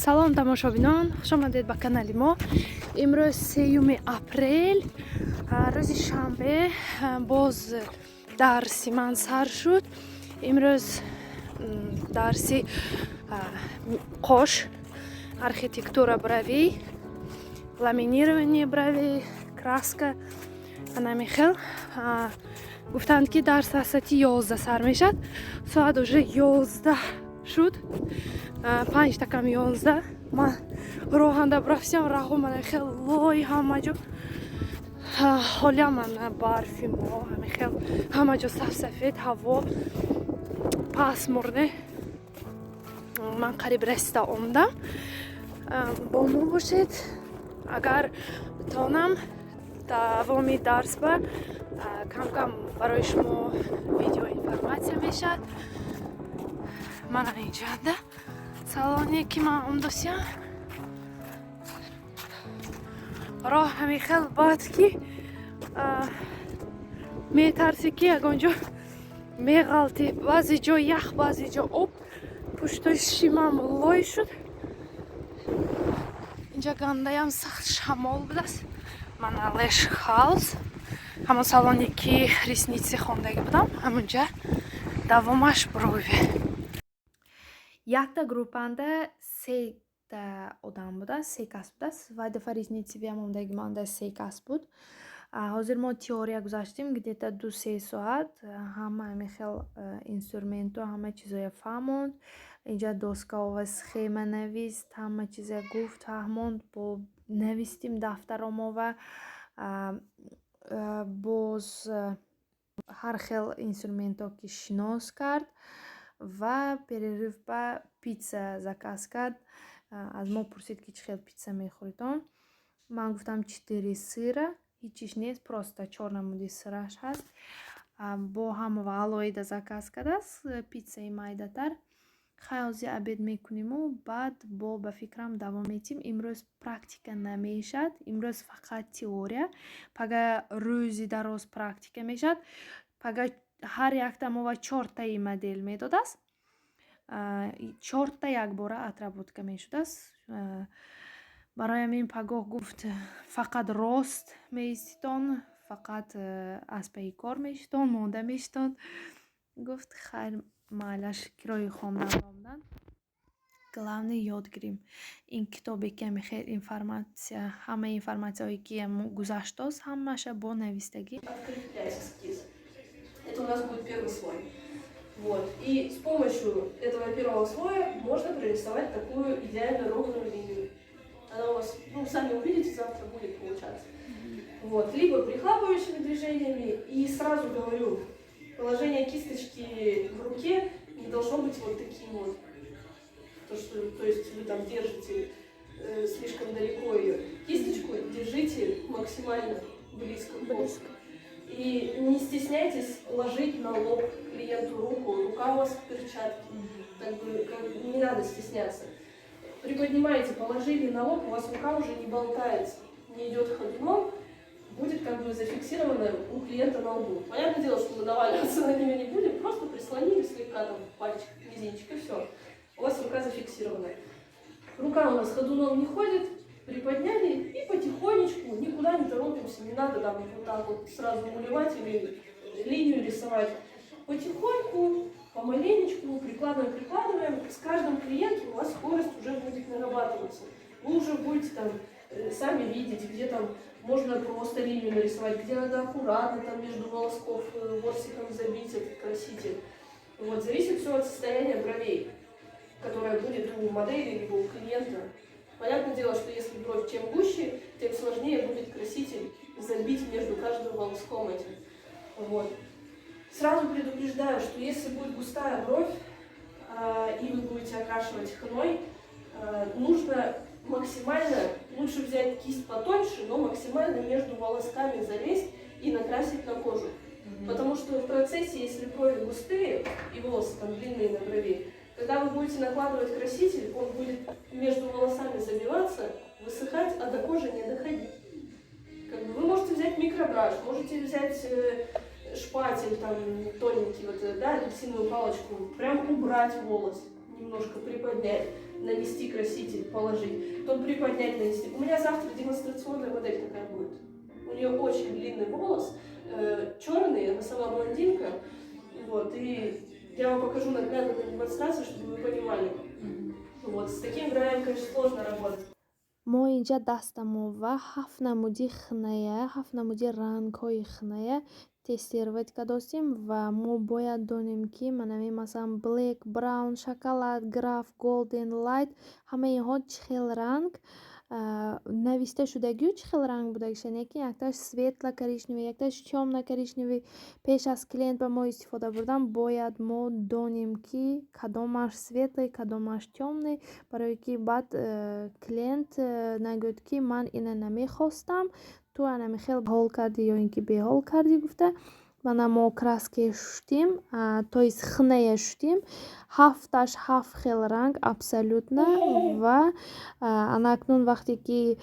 Салом, тамошобинон, хушомадед ба канали мо. Имрӯз 3 апрел, рӯзи шанбе, боз дарси ман сар шуд. Имрӯз дарси қош, архитектура бровей, ламинирование бровей, краска, анами хел. Гуфтанд, ки дарс аз соати 11 сар мешавад. Соат уже 11 шуд, 10:55. Ман роҳанда рафтам, раҳо мана хел лой ҳама ҷо. Ҳолиам мана барфи мо ҳами хел, ҳама ҷо сафсафед, ҳаво пасмурне. Ман қариб расида омдам. Бо мо бошед. Агар тонам, давоми дарс ба кам-кам барои шумо видео информатсия мешавад. Мана инҷанда салоне, ки ман омдосиям. Роҳ ҳами хел бад, ки метарсӣ, ки ягон ҷо меғалтӣ. Баъзе ҷо ях, баъзе ҷо об. Пуштои шимам лой шуд. Инҷа гандаям сахт шамол будааст. Мана Lash House, ҳамон салоне, ки ресницы хондагӣ будам, ҳамунҷа давомаш брови. Якта группанда сета одам будааст, се кас будааст. Вай дафъа ресницы биям омдаги манда се кас буд. Ҳозир мо теория гузаштем, где-то 2-3 соат. Ҳама ҳамин хел инструменту, ҳама чизоя фаҳмонд. Инҷа доскаова схема навист, ҳама чиза гуфт, фаҳмонд, бо навистим дафтаромова. Боз ҳар хел инструментҳо ки шинос кард ва перерыв ба питса заказ кард. Аз мо пурсид, ки чӣ хел питса мехӯритон. Ман гуфтам, четыре сыра, ҳичиш нест, просто чор намуди сыраш ҳаст. Бо ҳамова алоҳида заказ кардааст питсаи майдатар. Хай, ҳозир обед мекуниму баъд бо ба фикрам давом метиҳем. Имрӯз практика намешавад, имрӯз фақат теория. Пага рӯзи дароз практика мешавад. Пага ҳар якта мова чортаи модель медодааст, чорта якбора отработка мешудааст. Барои ҳамин пагоҳ гуфт, фақат рост меиститон, фақат аз пайи кор мешитон, монда мешитон, гуфт. Хайр, майлаш, кирои хондан омдан. Главное, ёд гирем. Ин китобе, ки ами хел информатсия, ҳамаи информатсияҳое, ки гузаштааст, ҳамаша бо навистагӣ. Открыть эскиз. Это у нас будет первый слой. Вот. И с помощью этого первого слоя можно прорисовать такую идеально ровную линию. Она у вас, ну, сами увидите, завтра будет получаться. Вот. Либо прихлапывающими движениями, и сразу говорю, положение кисточки в руке не должно быть вот таким вот. То, что, то есть вы там держите слишком далеко ее. Кисточку держите максимально близко к лбу. И не стесняйтесь ложить на лоб клиенту руку, рука у вас в перчатке. Так бы, как, не надо стесняться. Приподнимаете, положили на лоб, у вас рука уже не болтается, не идет ходуном, будет как бы зафиксирована у клиента на лбу. Понятное дело, что мы наваливаться на нее не будем, просто прислонили слегка там пальчик, мизинчик, и все. У вас рука зафиксирована. Рука у нас ходуном не ходит, приподняли и потихонечку, никуда не торопимся, не надо там вот так вот сразу мулевать или линию рисовать. Потихоньку, помаленечку, прикладываем, прикладываем. С каждым клиентом у вас скорость уже будет нарабатываться. Вы уже будете там сами видеть, где там можно просто линию нарисовать, где надо аккуратно там между волосков ворсиком забить этот краситель. Вот, зависит все от состояния бровей, которое будет у модели либо у клиента. Понятное дело, что если бровь чем гуще, тем сложнее будет краситель забить между каждым волоском этим. Вот. Сразу предупреждаю, что если будет густая бровь, и вы будете окрашивать хной, нужно максимально, лучше взять кисть потоньше, но максимально между волосками залезть и накрасить на кожу. Потому что в процессе, если брови густые и волосы там длинные на брови, когда вы будете накладывать краситель, он будет между волосами забиваться, высыхать, а до кожи не доходить. Как бы вы можете взять микробраш, можете взять шпатель там тоненький, вот, да, апельсиновую палочку, прям убрать волос. Немножко приподнять, нанести краситель, положить, потом приподнять, нанести. У меня завтра демонстрационная модель такая будет. У нее очень длинный волос, черный, она сама блондинка. Вот, и я вам покажу наглядно на демонстрации, чтобы вы понимали. Вот, с таким граем, конечно, сложно работать. Мо инҷа дастамо ва ҳафт намуди хиная, ҳафт намуди рангҳои хиная тестировать кардостем ва мо бояд донем, ки манами, масалан, black, brown, шоколад, граф, golden, light, ҳамаи инҳо чӣ хел ранг нависта шудагию, чӣ хел ранг будагиша, не ки якташ светло-коричневый, якташ тёмно-коричневый. Пеш аз клиент ба мо истифода бурдан бояд мо донем, ки кадомаш светлый, кадомаш тёмный, барое ки баъд клиент нагӯяд, ки ман ина намехостам, ту анами хел ҳол кардӣ ё ин ки беҳол кардӣ гуфта. Мана, мо краска шуштем, то есть хиная шуштем, ҳафташ ҳафт хел ранг абсолютно. Ва ана акнун вақте ки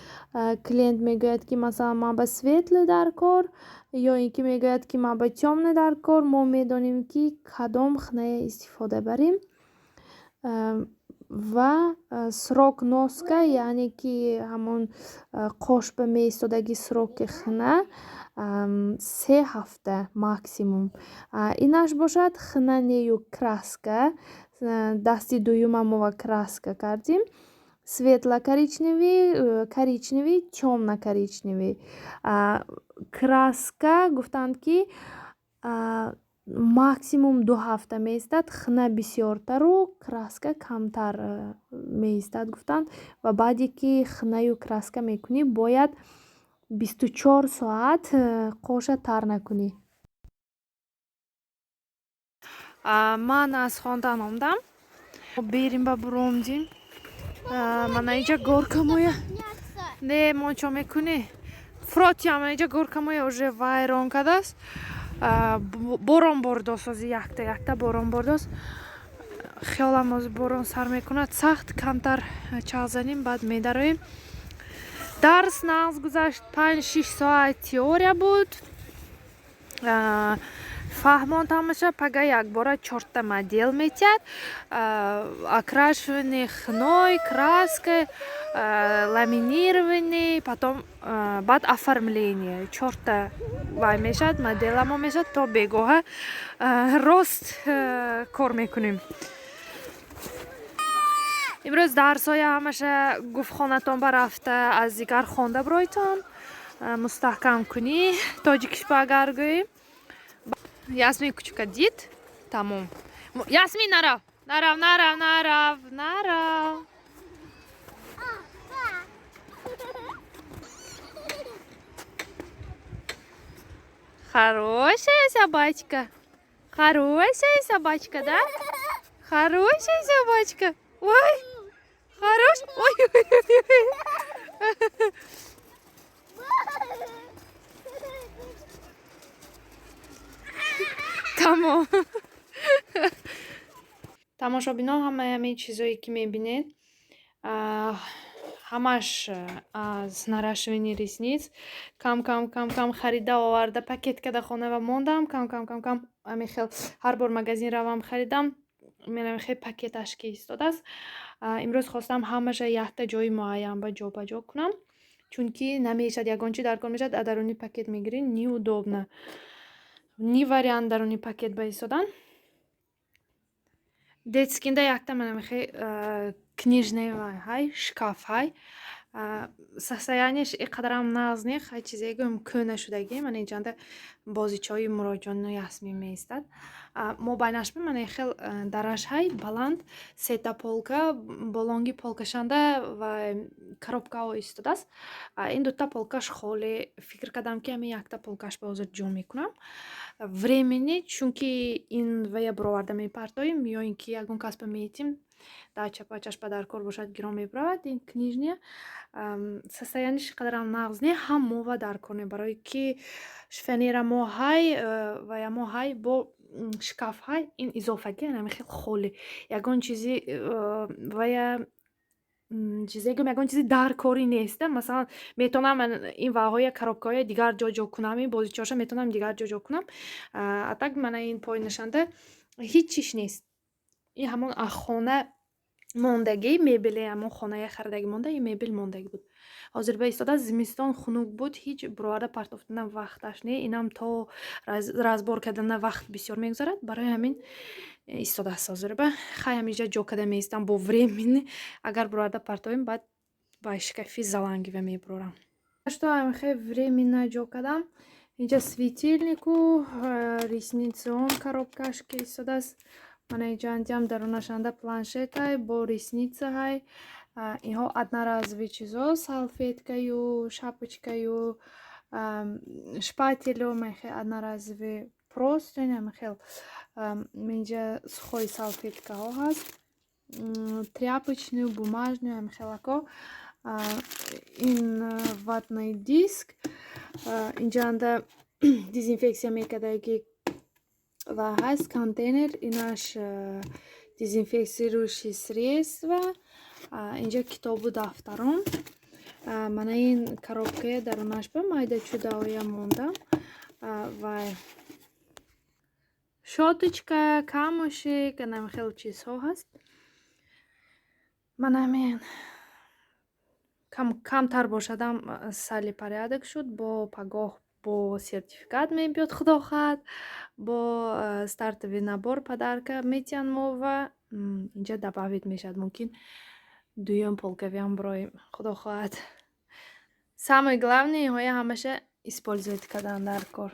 клиент мегӯяд, ки, масалан, ман ба светлый дар кор ё ин ки мегӯяд, ки ман ба тёмный дар кор, мо медонем, ки кадом хиная истифода барем. Ва срок носка, яъне ки ҳамон қош ба меистодаги сроки хина 3 ҳафта максимум. Инаш бошад хина нею, краска. Дасти дуюма мо ва краска кардем: светло-коричневый, коричневый, тёмно-коричневый. Краска гуфтанд, ки максимум 2 ҳафта меистад, хина бисёртару краска камтар меистад, гуфтанд. Ва баъде ки хинаю краска мекунӣ, бояд 24 соат қоша тар накунӣ. Ман аз хондан омдам, берим ба буромдим. Мана, инҷа горкамоя не мо чо мекунӣ, фротия. Мана, инҷа горкамоя уже вайрон кардааст, борон бордост. Ози якта якта борон бордост. Хиёлам ози борон сар мекунад сахт. Камтар чағ занем, баъд медароем. Дарс нағз гузашт, 5-6 соат теория буд, фаҳмонд ҳамаша. Пага якбора чорта модел метиҳад: окрашивание хной, краской, ламинирование, потом баъд оформление. Чорта вай мешавад, моделамо мешавад. То бегоҳа рост кор мекунем. Имрӯз дарсҳоя ҳамаша гуфт, хонатон ба рафта аз дигар хонда биройтон, мустаҳкам кунӣ, тоҷикишба агар гӯем. Ясмин кучука дид, тамом. Ясмин, нарав, нарав, нарав, нарав, нарав. Хорошая собачка, хорошая собачка, да, хорошая собачка. Ой, хорош, ой, ой, ой. Тамом. Тамошобино, ҳамаи ҳамин чизое, ки мебинед, ҳамаш аз наращивание ресниц. Кам кам, кам кам харида оварда, пакет када хона ва мондам. Кам кам, кам кам, ҳамин хел ҳар бор магазин равам, харидам. Менам, хел пакеташ ки истодааст. Имрӯз хостам ҳамаша якта ҷои муайян ба ҷобаҷо кунам, чунки намешад, ягон чи дар кор мешавад, а даруни пакет мегирӣ, неудобно, ни вариант даруни пакет ба истодан. Детскийда якта манамихе книжный ҳай, шкаф ҳай, состояниеш иқадарам нағз не, хай, чизе гӯем, кӯна шудагӣ. Мана, инҷанда бозичаҳои Муроҷону Ясмин меистад. Мобайнаш мана хел дараш ҳай баланд, сета полка, болонги полкашанда ва коробкаҳо истодааст. Ин дута полкаш холӣ. Фикр кардам, ки ҳамин якта полкаш ба ҳозир ҷо мекунам времени, чунки ин вая бироварда мепартоем ё ин ки ягон касба метим, дача пачаш ба дар кор бошад, гирон мебаравад. Ин книжния состояниеш қадарам нағз не, ҳам мова дар кор не, барои ки шифоньера мо ҳай, вая мо ҳай, бо шкаф ҳай, ин изофагӣ ҳами хел холӣ, ягон чизи вая, чизе гӯям, ягон чизи даркорӣ нест. Масалан, метавонам ин ваҳоя, коробкаҳоя дигар ҷо ҷо кунам, ин бозичаҳоша метавонам дигар ҷо ҷо кунам. А так мана ин поинашанда ҳеҷ чиш нест. Ин ҳамон хона. Мондагӣ мебели, ҳамон хонаи харидагӣ монда, ин мебел мондагӣ буд. Ҳозир ба истода, зимистон хунук буд, ҳеҷ бироварда партофтана вақташ не, инам то разбор кардана вақт бисёр мегузарад. Барои ҳамин истодааст ҳозир ба. Хай, ҳаминҷа ҷо карда меистам бо времени. Агар бироварда партоем, баъд ба шкафи залангива мебурорам. Что ҳамихе временно ҷо кардам. Инҷа светильнику ресницаон коробкаш ки истодааст. Мана инҷа дарунашанда планшетай бо ресницаҳай. Инҳо одноразовый чизо: салфеткаю, шапочкаю, шпателю, мехе одноразовый простынь, ҳамихел. Инҷа сухой салфеткаҳо ҳаст, тряпочную, бумажную, ҳамихелако. Ин ватный диск, инҷаанда дезинфексия мекардаги ва ҳаст контейнер, инаш дезинфекцирующие средства. Инҷа китобу дафтарон. Мана ин коробкая дарунаш ба майда чудаоя мондам ва щёточка, камушек, анам хел чизҳо ҳаст. Мана ҳамин камтар бошадам, сали порядок шуд. Бо пагоҳ бо сертификат мебиёд, худо хоҳад, бо стартовый набор подарка метиҳанд мо ва инҷа добавить мешавад. Мумкин, дуюм полкавиам бироем, худо хоҳад. Самое главное, инҳоя ҳамаша использовать кардан дар кор.